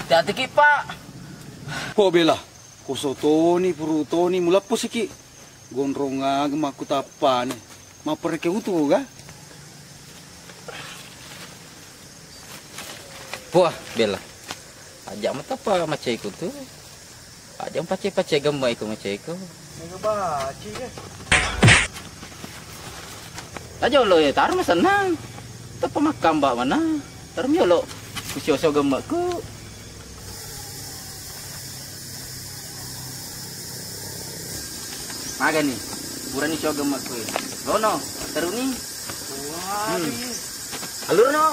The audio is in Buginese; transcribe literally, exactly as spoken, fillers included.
Hati-hati ki, Pak. Ko Bela, koso toni, puru toni, mulappo siki. Gondrong aga makkutappani. Mappareke utu ga? Puah, Bela. Aja matappa macaiku tu. Aja pace-pace gemma iko macaiku. Mega baci ya. Aja lo ya, taruh senang. Teppa makkamba mana? Taruh yolo. Kusio-sio gemmaku. Magani, burani sio gemmaku. Lono, teruni. Wah. Hmm. Alurno.